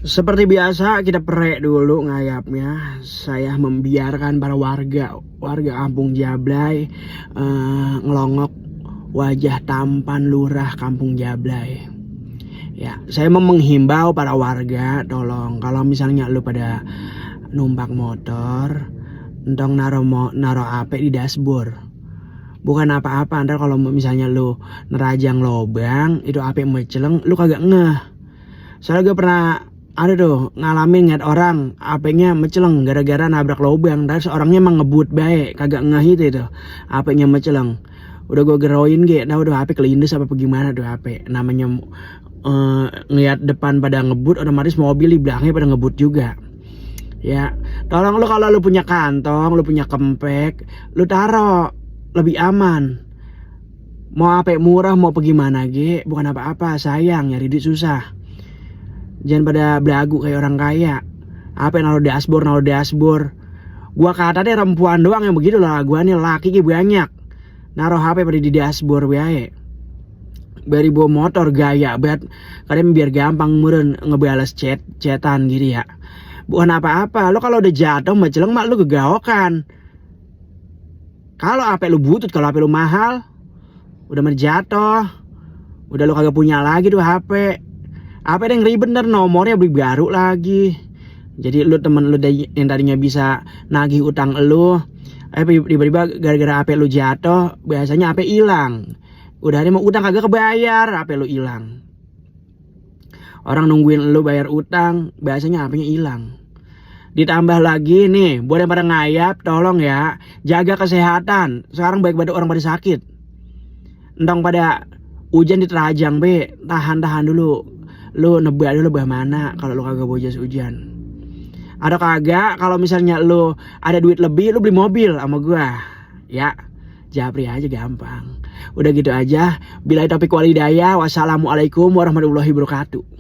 Seperti biasa kita prek dulu ngayapnya. Saya membiarkan para warga Kampung Jablay ngelongok wajah tampan lurah Kampung Jablay. Ya, saya mau menghimbau para warga, tolong kalau misalnya lu pada numpak motor, entong naro HP di dashboard. Bukan apa-apa, ntar kalau misalnya lu nerajang lobang, itu HP meceleng, lu kagak ngeh. Soalnya gue pernah ada tuh ngalamin ngeliat orang HP-nya meceleng gara-gara nabrak lobang. Dan seorangnya emang ngebut baik, kagak ngeh itu HP-nya meceleng. Udah gue geroin nah udah HP kelindes apa gimana tuh HP. Namanya ngeliat depan pada ngebut, otomatis mobil di belakangnya pada ngebut juga. Ya, tolong lu kalau lu punya kantong, lu punya kempek, lu taro lebih aman. Mau HP murah mau gimana bukan apa-apa, sayang nyari duit susah. Jangan pada belagu kayak orang kaya. HP naruh dashboard. Gua kata deh perempuan doang yang begitu lah, gua nih laki banyak. Naruh HP pada di dashboard bae. Bari bawa motor gaya banget. Kadang biar gampang meren ngebales chatan gitu ya. Bukan apa-apa, lo kalau udah jatuh meceleng mak lu gegaokan. Kalau HP lu butut, kalau HP lu mahal, udah jatuh, udah lu kagak punya lagi tuh HP. HP yang ngeri bener, nomornya beli baru lagi. Jadi lu temen lu yang tadinya bisa nagih utang lu, tiba-tiba gara-gara HP lu jatuh, biasanya HP hilang. Udah ada mau utang kagak kebayar, HP lu hilang. Orang nungguin lu bayar utang, biasanya HP-nya hilang. Ditambah lagi nih, buat yang pada ngayap, tolong ya, jaga kesehatan. Sekarang baik banget orang pada sakit. Entong pada hujan diterajang tahan dulu. Lu nebak dulu bah mana kalau lu kagak bojas hujan. Ada kagak kalau misalnya lu ada duit lebih, lu beli mobil sama gua. Ya, japri aja gampang. Udah gitu aja. Billahi taufiq wal hidayah. Wassalamualaikum warahmatullahi wabarakatuh.